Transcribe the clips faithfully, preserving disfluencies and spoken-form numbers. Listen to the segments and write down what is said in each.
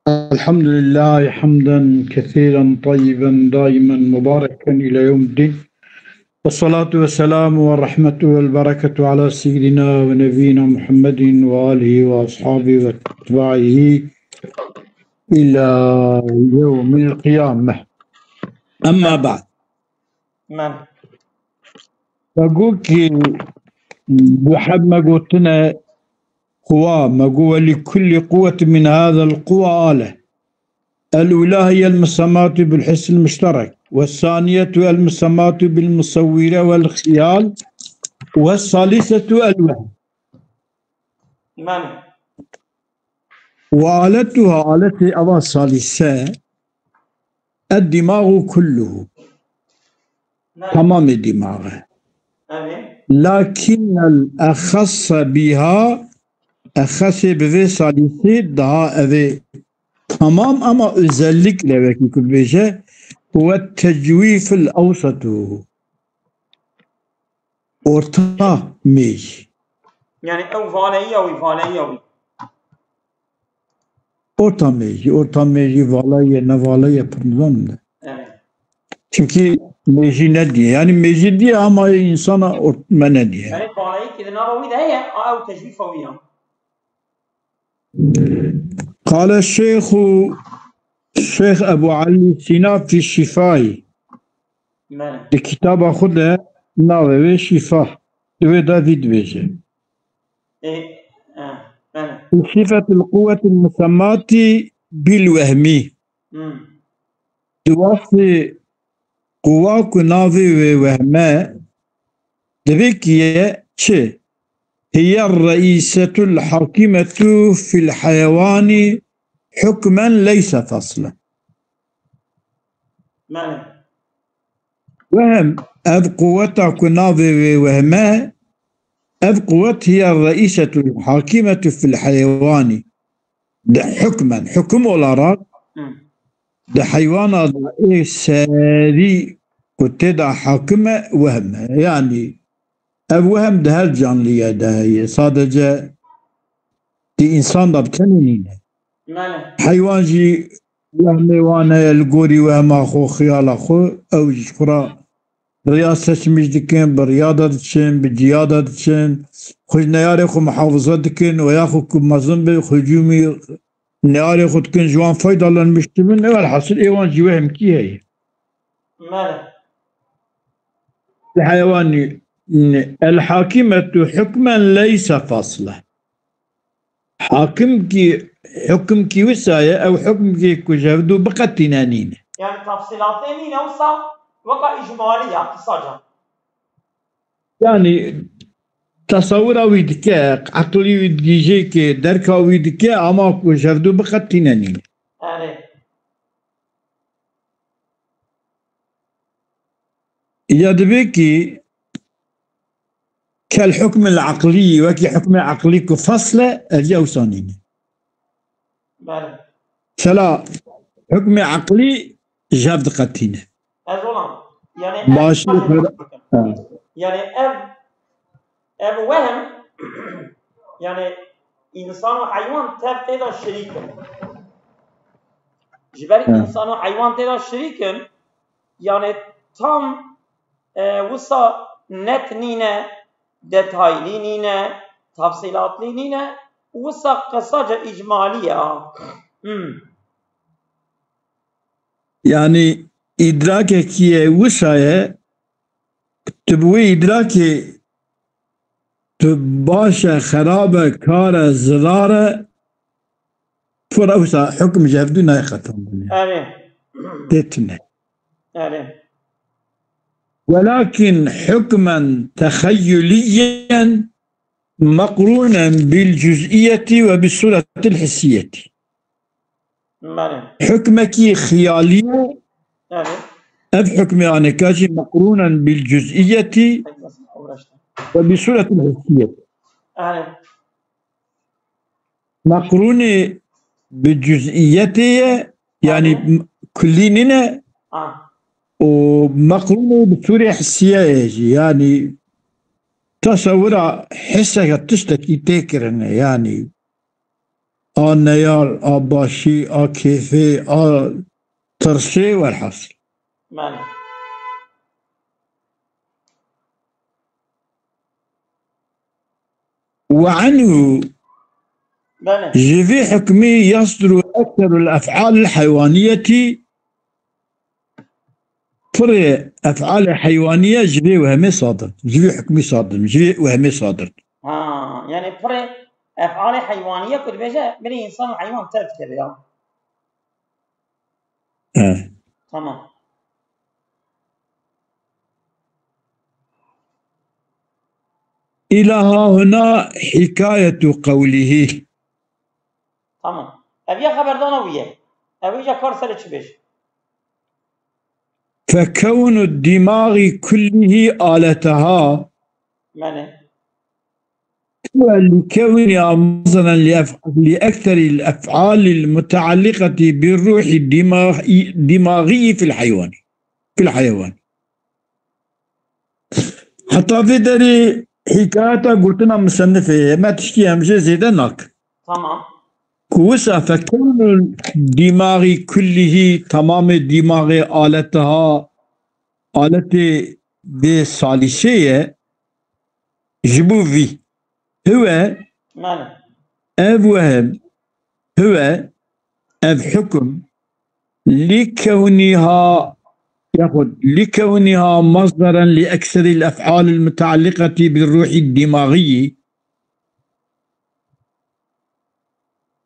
الحمد لله حمدا كثيرا طيبا دائما مباركا إلى يوم الدين. والصلاة والسلام والرحمة والبركة على سيدنا ونبينا محمد وآله وأصحابه وأتباعه إلى يوم القيامة. أما بعد. من. فقوكي بحب ما قلتنا قوى، ما قوى لكل قوة من هذا القوى آلة. الأولى هي المسماة بالحس المشترك، والثانية المسماة بالمصورة والخيال، والثالثة الوهم. من. وآلتها، آلة أبا ثالثة، الدماغ كله. من. تمام الدماغ. أمين. لكن الأخص بها، أخص بفي ثالثة، daha أفي تمام أما özellikle وكي كل بيجه، هو التجويف الأوسط. Orta mêj. Yani ew valeyiya wî, valeyiya wî. Orta mêjî, orta mêjî, valaye, ne valaye, pir nizam de. Evet. Çünkü mêjî ne diye. Yani mêjî diye ama insana ort-, me ne diye. Yani valayî ki di nava wî de heye, a ew tecwîfa wî ya. قال الشيخ، Şeyh Ebu Elî Sîna fî Şîfayî. Belê. Di kitaba xwe de navê wê Şîfa. Di wê de vî dibêje. Ê, e, belê. Şîfetul quwwetil musemmatî bil wehmî. Hmm. Di wextê quwa ku navê wê wehme, divê ki ye çi? Hiye reîsetul hakimetu fil heyewani hukmen leyse faslen. Belê. Wehm, ev quweta ku navê wê wehme, ev quwet hiye reîsetul hakimetu fil heyewani. Di hukmen, hukum olarak, Hı. di heywana da ê serî ku tê de hakim e, wehm e. Yani, ev wehm di her canliyê de heye. Sadece di însan de bi tenê nîne. Belê. Heywan jî wehmê wan heye, li gorî wehma xwe, xiyala xwe, ew jî ji xwe re riya seçmîş dikin, bi riya de diçin, bi ciya de diçin, xwe ji neyarê xwe muhafaza dikin, û ya xwe ku mezin be, hicûmî neyarê xwe dikin, ji wan faydalanmîş dibin, ew elhasil ê wan jî wehmkî heye. Belê. Li heyewanî, el hakimetu hukmen leyse fasle. Hakim kî, hukum kî wisa ye, ew hukum kî ku ji hevdû biqetîne nîne. Yani tafsîlatê nîne, wisa weka îcmalî ya, qisaca. Yani tesawira wî dike, eqlî wî digihîje ki derka wî dike, ama ku ji hevdû biqetîne nîne. Erê. Ya divê ki kel hukmil eqlî, wekî hukmê eqlî ku fasl e, ev ya wisa nîne. Belê. Sela hukmê eqlî ji hev diqetîne. Ez olam. Yani ev Başî xwe-, ha. Yani ev, ev wehm, yani însan û heywan tev tê de şirîk in. Ji ber Ha. însan û heywan tê de şirîk in, yani tam, e, wisa net nîne, detaylî nîne, tafsîlatlî nîne, wisa qisaca îcmalî ye. Hmm. Yani îdrakekî ye wisa ye, tu bi wê îdrakê tu baş e, xerab e, kar e, zirar e, tu re wisa hukm ji hevdû nayê qetandinê. Erê. Tê tune. Erê. Welakin hukmen texeyyulîyen meqrûnen bil cuz'iyetî ve bi suretil hissiyetî. Belê. Hukmekî xiyalî ye. Belê. Ev hukmê anêka jî meqrûnen bil cuz'iyetî Pek basit uğraştım. ve bi suretil hissiyetî. Belê. Meqrûnê bi cuz'iyetê ye, yani Belê. m-, kullî nîne Ah. û meqrûnê bi sûrê hissiye ye jî. Yani tesewira hisseke tiştekî tê kirine, yani a neyar, a başî, a kêfê, a tirsê, welhasil. Belê. Ve anhu, Belê. ji vî hukmî yasduru ekserul ef'alil heywaniyetî, pirê ef'alê heywanî ye ji vê wehmê sadir, ji vî hukmî sadir, ji vê wehmê sadir. Ha, yani pirê ef'alê heywanî ye ku dibêje, binê însan û heywan tevkere ya. He. Tamam. Îla hahuna hikayetu qewlihî. Tamam. Ev ya xeberdana wî ye. Ev îca kar serê çi bêje? Fekewnu dîmagî kullihî aleteha. Belê. Huve likewnîha mazeren li ef-, li ekserî l ef'alî l mutealliqetî bi ruhî dîmagî, dîmagî fil heywanî. Fil heywanî. Heta vê derê hîkayeta gotina musennifê ye. Me tiştî em jê zêde nakin. Tamam. Ku wisa fekewnu dîmagî kullihî, tamamê dîmagê aleteha, aletê vê salîsê ye, ji bo vî. Huve, Belê. ev wehm, huve, ev hukum, likewnîha, yaxud likewnîha masderen li ekserî l ef'alî l mutealliqetî bi ruhî dîmagî,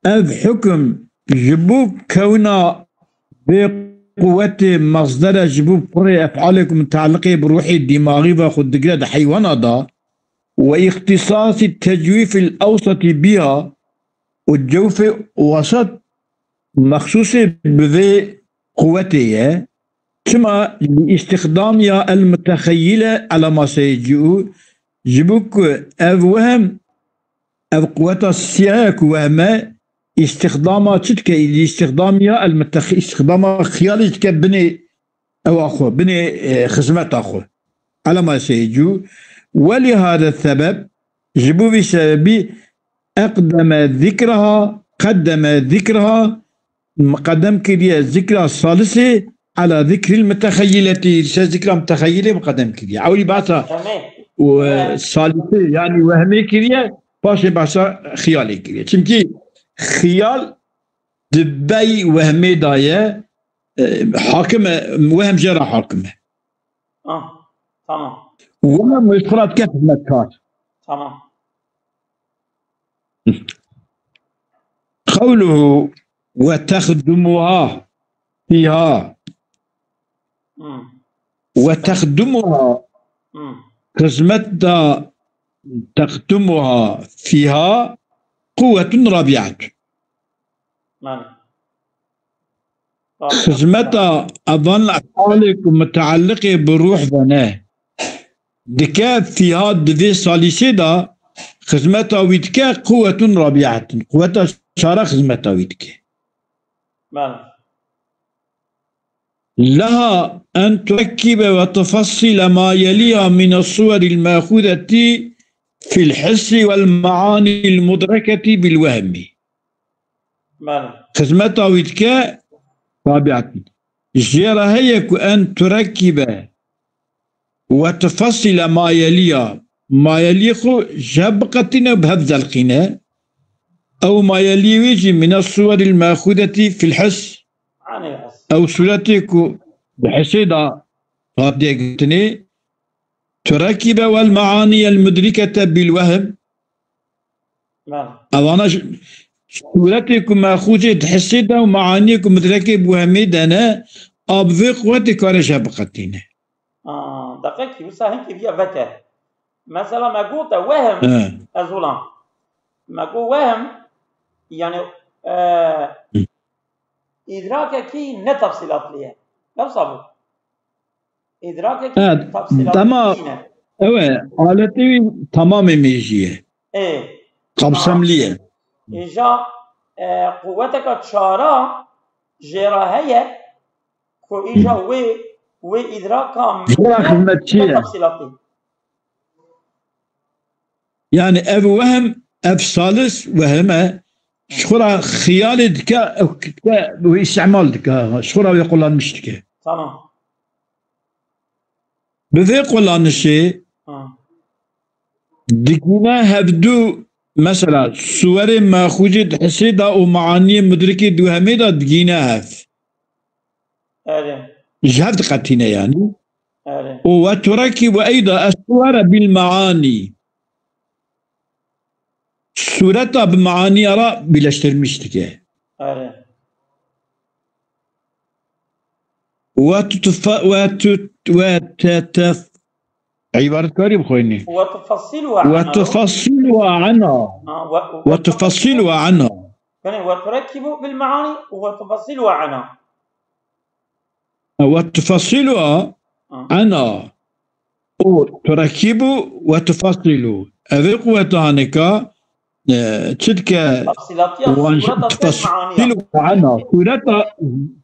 ev hukum ji bo kewna vê quwetê masdere ji bo pirê ef'alê ku mutealliqê bi ruhê dîmagî ve xwe digire di heywana de, we îxtîsasî tecwîfî l ewsetî biha û cewfê wesat mexsûsê bi vê quwetê ye. Çima? Li îstixdamiya el mutexeyîle ela ma seyecî û ji bo ku ev wehm, ev quweta sisiya ye ku wehme îstixdama çi dike? Li îstixdamiya el mutex-, îstixdama xiyalî dike binê ewa xwe, binê, e, xizmeta xwe. Ela ma seyecî û. Welî hada sebeb, ji bo vî sebebî eqdeme zikraha, qeddeme zikraha, miqedem kiriye zikra salisê ela zikril mutexeyiletî, li ser zikra mutexeyilê miqedem kiriye. Ewlî behsa Tamam. û Evet. salisê, yanî wehmê kiriye, paşê behsa xiyalê kiriye. Çimkî xiyal di bey wehmê de ye, e, hakim e, wehm jê re hakim e. Ah, tamam. Wehm ji xwe re dike xizmetkar. Tamam. Qewluhu ve texdumuha fîha. Hmm. Ve texdumuha, Hmm. xizmet da, texdumuha fîha quwwetun rabi'atun. Belê. Xizmeta evan ef'alê ku mutealliqê bi ruh ve ne dike, fîha, di vê salîsê de xizmeta wî dike quwwetun rabi'atun. Quweta çara xizmeta wî dike. Belê. Leha en turekkibe ve tufassile ma yeliha mine suweril mehudeti fil hissi vel maanil mudreketi bil wehmi. Belê. Xizmeta wî dike, tabiat. Jê re heye ku en turekkibe ve tufassile ma yeliha, ma yeliyê xwe ji hev biqetîne û bi hev zelqîne. Ew ma yeliyê wî jî mine suweril mehudeti fil hiss. Anî his. Ew sûretê ku di hisê de hatiye gotinê, turekibe wel maaniyel mudrikete bil wehm. Belê. Evana ji, sûretê ku mexûzê di hisê de û maaniyê ku mudrekê bi wehmê de ne, a bi vê quwetê kare ji hev biqetîne. Aa, deqekî wisa hinkî viya veke. Mesela me gote wehm, He. ez olam. Me got wehm, yani, e, îdrakekî ne tefsîlatlî ye. Ne wisa bû? Îdrakekî Evet, tefsîlatlî dema nîne. Ew e, aletê wî tamamê mêjî ye. Ê, Kapsamlî ye. Îja, e, quweteka çara jê re heye ku îja wê, wê îdraka Jê re xizmetçî ye. tefsîlatî. Yani ev wehm, ev salis wehm e. Ji xwe re xiyalê dike, ew dike, wê îstimal dike, ji xwe re wê qulanmiş dike. Tamam. Bi vê qulanişê Ha. digîne hevdu, mesela, suwerê mexûcê di hisê de û meaniyê mudrikê di wehmê de digîne hev. Erê. Ji hev diqetîne yani. Erê. Û ve turekîbu eyda es-suwere bil meanî. Sureta bi meaniya re birleştirmiş dike. Erê. Ve tutfa-, ve tut-, ve te-, te-, îbaretkarî bixwînî. Ve tufassilu Ve anha. tufassilu anha. Ha, ve, Ve ve tufassilu anha. Yani, ve turekkibu bil meani ve tufassilu anha. Ve tufassilu Ha. anha. Û turekkibu ve tufassilu. Ev ê quweta haneka, e, çi dike? Tafsilatiya Wan sureta te tufassilu meaniya. anha. Sureta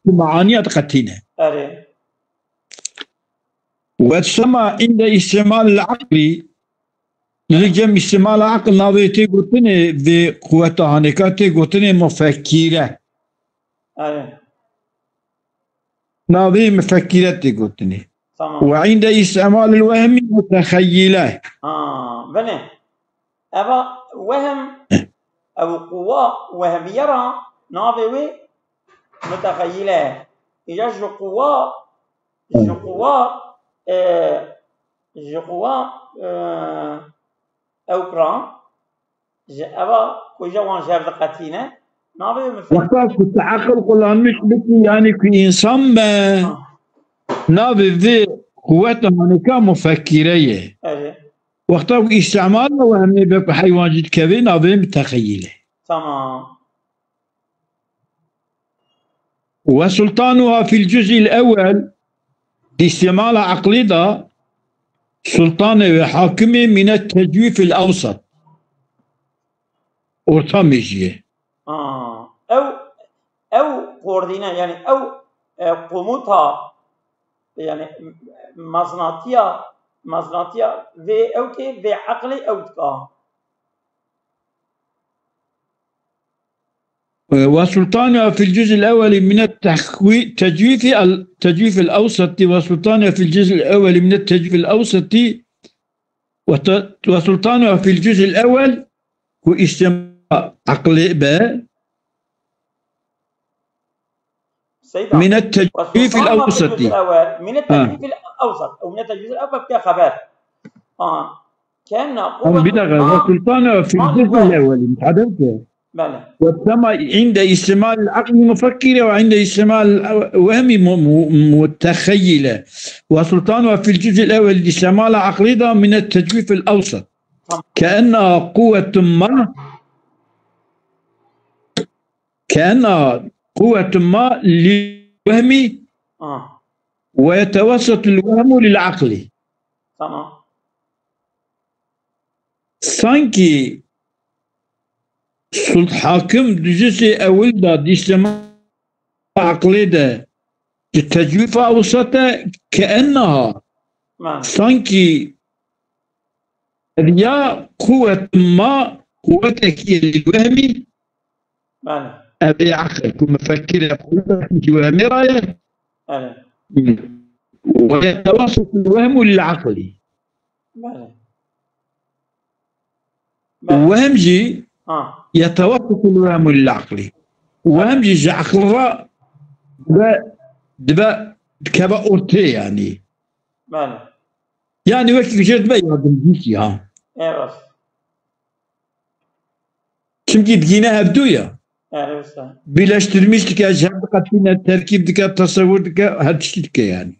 bi meaniya diqetîne. Erê. Ve sema inde îstimal aqlî, li cem îstimal aql navê tê gotinê vê quweta haneka tê gotinê mufekkîre. Erê. Navê mufekkîre tê gotinê. Tamam. Ve inde îstimal el wehmî mutexeyyîle. Ha, belê. Eva wehm, ew quwa wehmiye ra navê wê mutexeyyîle ye. Îca ji quwa, ji quwa, e, ji quwa, e, ew ra, ji eva ku îca wan ji hev diqetîne, navê wê mufekkîre. Wexta ku tu eqil qulanmiş bikî, yani ku însan be, Ha. navê vê quweta haneka mufekkîre ye. Erê. Wexta ku îstimal be wehmê be ku heywan jî dikeve, navê mutexeyyîl e. Tamam. Ve sultanuha fil cüz'il ewel, di îstimala eqlî de sultanê wê hakimê mîne tecwîfil ewsat. Orta mêjiyê. Ha, ew, ew koordîne, yani ew, e, komuta, yani meznatiya, meznatiya vê ew kê, vê eqlê ew dika. وسلطانها في الجزء الأول من التخوي-، تجويف ال-، تجويف الأوسط، وسلطانها في الجزء الأول من التجويف الأوسط، وت-، وسلطانها في الجزء الأول، ku îstima eqlê be, سيدة، من التجويف والسلطان في الجزء الأوسط. الأول، من ها. التجويف الأوسط أو من التجويف الأكبر فيها خبر. آه. كأن قوة Ama bir dakika, ما، وسلطانها في ما الجزء الأول. الأول، حضرتك. بلى. والسما عند استعمال العقل مفكرة وعند استعمال الوهم م-، م-، متخيلة. وسلطانها في الجزء الأول استعمال عقلي ده من التجويف الأوسط. تمام. كأنها قوة ما، كأنها قوة ما للوهم آه. ويتوسط الوهم للعقل. تمام. Sankî sultan hakim di cizê ewil de dîştema aqlê de ji tecwîfa ewsat e ke ennaha. Sankî ya quwet ma quwetekî ye li wehmî. Belê. Ev ê eqil ku mifekir e, quwetekî ji wehmê re ye. Belê. Ve yetewassetul wehmu lil eqlî. Belê. Belê. Wehm jî Ha. yetewassetul wehmu lil eqlî. Wehm jî ji eqil re dibe, dibe dikeve ortê yanî. Belê. Yanî wekî jê dibe yardimcîkî ha. Ê rast. Çimkî digîne hevdû ya. Ê rast e. Birleştirmiş dike, ji hev diqetîne, terkîb dike, tesewur dike, her tiştî dike yanî.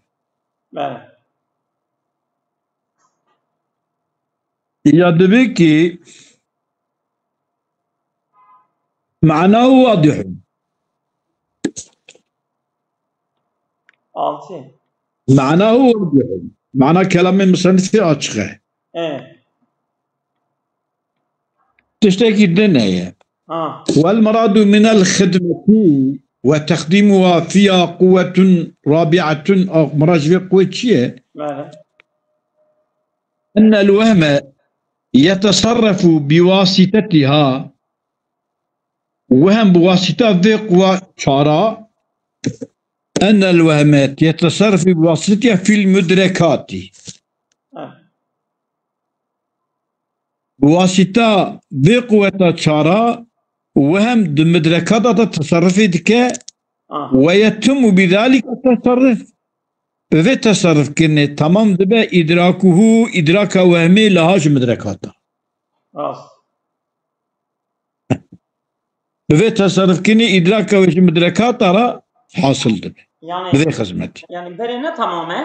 Belê. Ya dibê ki معناه واضح. Altı. معناه واضح. Mana kelamê musennifê açık e. E. Tiştekî din heye. Ha. والمراد من الخدمة وتقديمها فيها قوة رابعة. Mirad ji vê quwê çi ye? Belê. أن الوهم يتصرف بواسطتها Wehm bi wasîta vê quwa çara, enel wehme yeteserrefî bi wasîtî fîl mudrekatî. Bi wasîta vê quweta çara wehm di mudrekata de teserrufê dike. Aha. Ve yetimu bi zalika teserruf. Bi vê teserruf kirinê temam dibe idrakuhu, idraka wehmê leha ji mudrekata. Rast. Bi vê teserruf kirinê idraka wê ji mudrekata re hasil dibe. Yani, bi vê xizmetî. Yani berê ne tamam e?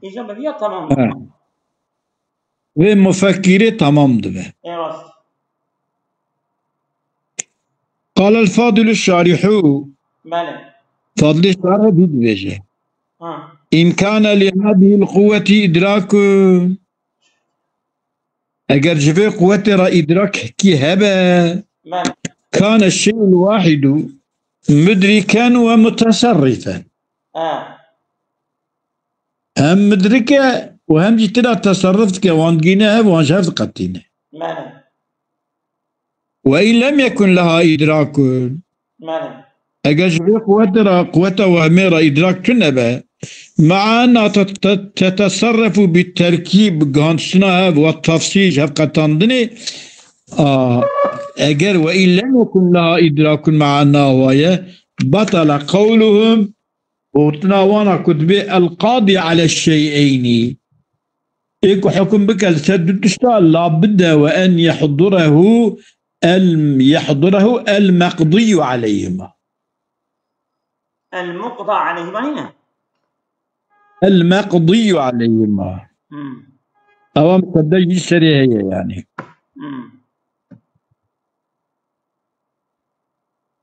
Îja bi viya tamam e. He. Vê mufekkirê temam dibe. Ê rast. Qal el Fadil şarihû. Belê. Fadilê şarih vî dibêje. Ha. In kana li hadihil quwweti idrakun. Eger ji vê quwetê re îdrakekî hebe, Belê. Kane şey'ul wahidu mudriken ve muteserrifen. Ha. Hem mudrik e û hem jî tira teserruf dike, wan digîne hev, wan ji hev diqetîne. Belê. Ve in lem yekun leha idrakun. Belê. Eger ji vê quwetê re, quweta wehmê re îdrak tune be, mea enna te-, te-, teteserrefu bi terkîb, gihandiştina hev, ve tefsîl, ji hev qetandinê, a, eger ve in lem yekun leha idrakun mea enna waye, batala qewluhum, gotina wana ku dibê el qadî ale şey'eynî. Ê ku hukm bike li ser du tişta, labidde ve en yehdurehu el, yehdurehu el meqdiyyu aleyhima. El muqda aleyhima nîne? El meqdiyyu aleyhima. Hmm. Ewa muqedder jî serê heye yani. Hmm.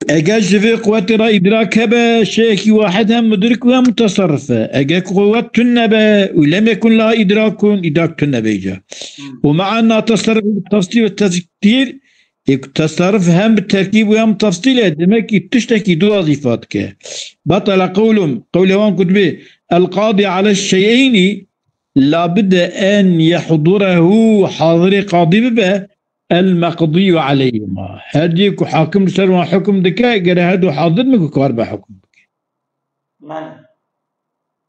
Eger ji vê quwetê re îdrak hebe, şeyekî wahid hem mudrik û hem muteserrif e. Eger quwet tune be û lem yekun leha îdrakun, îdrak tune be îca. Hmm. Û mea enna teserruf bi tefsîl ve tektîr, ê ku teserruf hem bi terkîb û hem tefsîl e, demek ki tiştekî du wezîfa dike. Batala qewlum, qewlê wan ku dibê, el qadî ale şey'eynî, labide en yehdurehu, hazirê qadî bibe, el meqdî aleyhima. Her duyê ku hakim li ser wan hukm dike, gere her du hazir bin ku karibe hukm bike. Belê.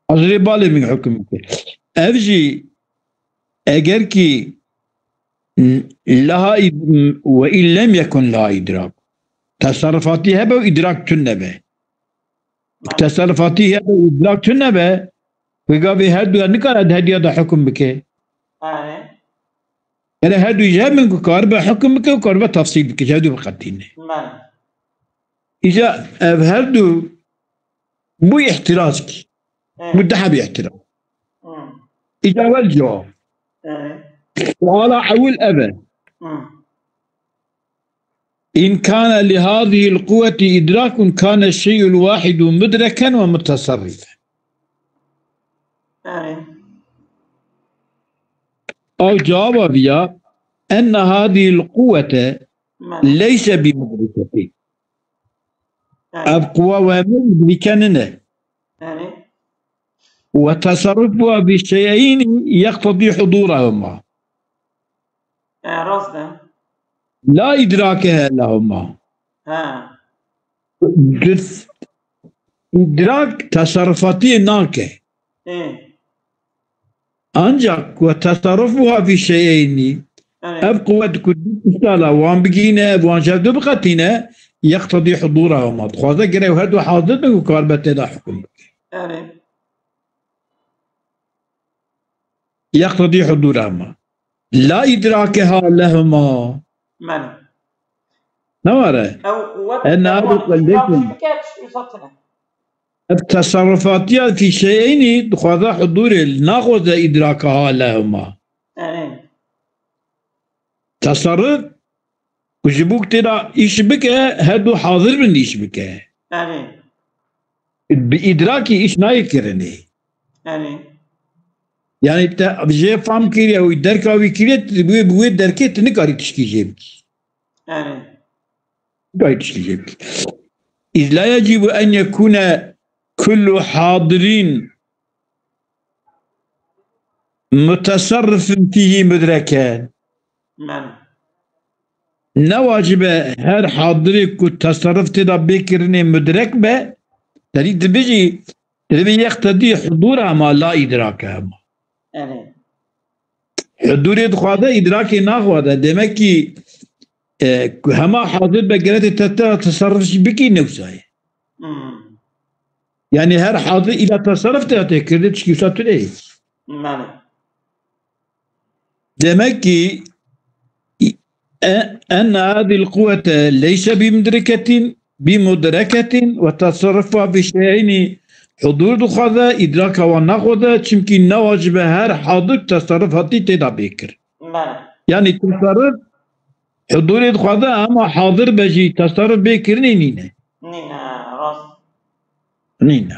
Hazirê balê bin hukm bike. Ev jî eger ki leha id-, ve in lem yekun leha idrak. Teserrufatî hebe û idrak tune be. Teserrufatî hebe û idrak tune be, wê gavê her du nikare di her duya de hukm bike. Erê. Erê her du jî hebin ku karibe hukm bike û karibe tefsîl bike, ji her du biqetîne. Belê. Îca ev her du bû îhtiraz kî. Erê. Bû du hebî îhtiraz. Hmm. Îca wel cewab. Erê. Suala ewil ev e. Hmm. In kana li hadihil quwweti idrakun kana şey'ul wahidu mudreken ve muteserrifen. Yani. Ew cewaba viya, enne hadihil quwwete Mane. Leyse bi mudriketi. Yani. Ev quwa we mudrike nine. Yani. Ve teserrufuha fi şey'eyni yeqtedî hudurehuma. E, rast e. La idrakeha lehuma. Ha. Dis-, idrak teserrufatiyê nake. E. Ancak ve teserrufuha fi şey'eyni. Evet. Ev quwet ku du tişta la wan bigîne, wan ji hev du biqetîne, yeqtedî hudurehuma. Dixwaze gere her du hazir bin ku karibe tê de hukm bike. Evet. Yeqtedî hudurehuma. La idrakeha lehuma. Mane. Ne were? Ew quwet, en ew nadu wan qelbê idrak ku jî bike, tiştî wisa tune. Ev teserrufatiya fî şey'eynî dixwaze hudurê, naxwaze idrakeha lehuma. Erê. Teserruf ku ji bo ku tê de îş bike, her du hazir bin îş bike. Erê. Bi îdrakî îş nayê kirinê. Erê. Yani te jê fam kiriye û derka wî kiriye, tu bi wê, bi wê derkê tu nikarî tişkî jê bikî. Erê. Nikarî tişkî jê bikî. Îz la yecîbu en yekûne kullu hadirin muteserrifin fîhî mudreken. Mane. Ne wacib e her hadirê ku teserruf tê de bê kirinê mudrek be, tenî dibijî, divê yeqtedî hudûr hema la îdrak e hema. Evet. Hudûrê dixwaze, îdrakê naxwaze. Demek ki, e, ku hema hadir be, gerek tê te, te teserruf jî bikî, ne wisa ye. Hmm. Yani her hadir îla teserruf tê tê kirdî, çikî wisa tune ye. Mane. Demek ki, e, enne hadil kuvvete leyse bimudreketin, bimudreketin ve tasarrufa fi şeyini hudur dixwaze, îdraka wan naxwaze, çimkî ne wacib e her hadir tasarrufatî tê de bê kir. Mane. Yani tasarruf hudurê dixwaze, ama hadir be jî tasarruf bê kirinê nîne. Nîne, rast. Nîne.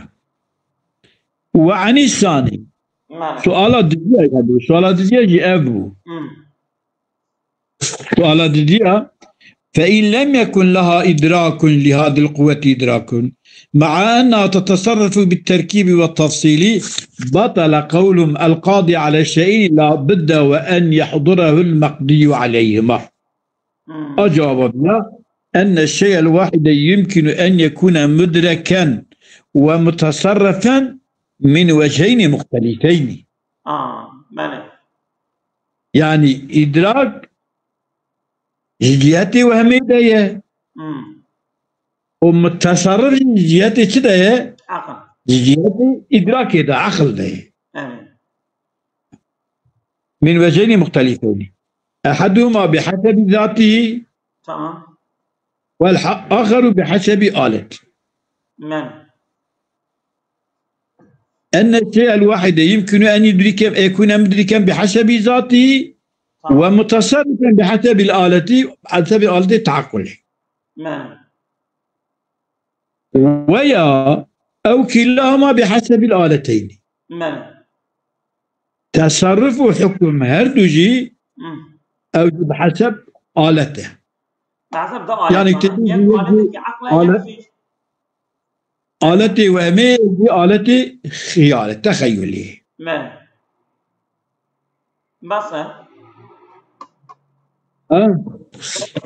Ve anî sani. Mane. Suala didiya, yani suala didiya jî ev bû. Hmm. Suala didiya, فإن لم يكن لها إدراك لهذه القوة إدراك مع أنها تتصرف بالتركيب والتفصيل بطل قولهم القاضي على شيئين لا بد وأن يحضره المقضي عليهما. Hmm. A cevaba bîya, أن الشيء الواحد يمكن أن يكون مدركا ومتصرفا من وجهين مختلفين. Aa, mane. Yani îdrak ji cihetê wehmê de ye. Hmm. Û mutasarrif jî ji cihetê çi de ye? Aqil. Ji cihetê îdrakê de, aqil de ye. Evet. من وجهين مختلفين. أحدهما بحسب ذاته Tamam. والآخر بحسب آلته. Mane. أن الشيء الواحد يمكن أن يدرك، يكون مدركا بحسب ذاته Tamam. ومتصرفا بحسب الآلة، حسب آلة تعقله. Mane. ويا أو كلاهما بحسب الآلتين. Mane. Tasarruf û hukm her du jî Hmm. ew jî bi heseb alet e. Bi heseb da Yani alet. tedbir Yek yek alet ki aqla, alet- yek ki Aletê wehmê, yek jî aletê xiyal e, texeyulê. Me. Bas e. Ha?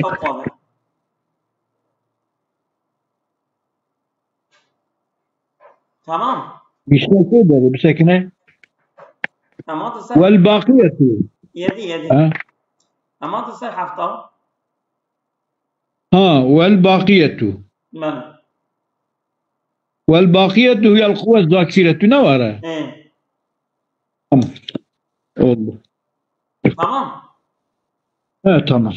Çok fazla. Tamam. Bir şey söyle, bir sekine. Tamam da sen. والباقية. Yedi, yedi. Ha? Tamam da sen hafta. Ha, والباقية. Ben. والباقية هي القوة الذاكرة. Ne var ha? He. Tamam. Oldu. Tamam. Evet, tamam.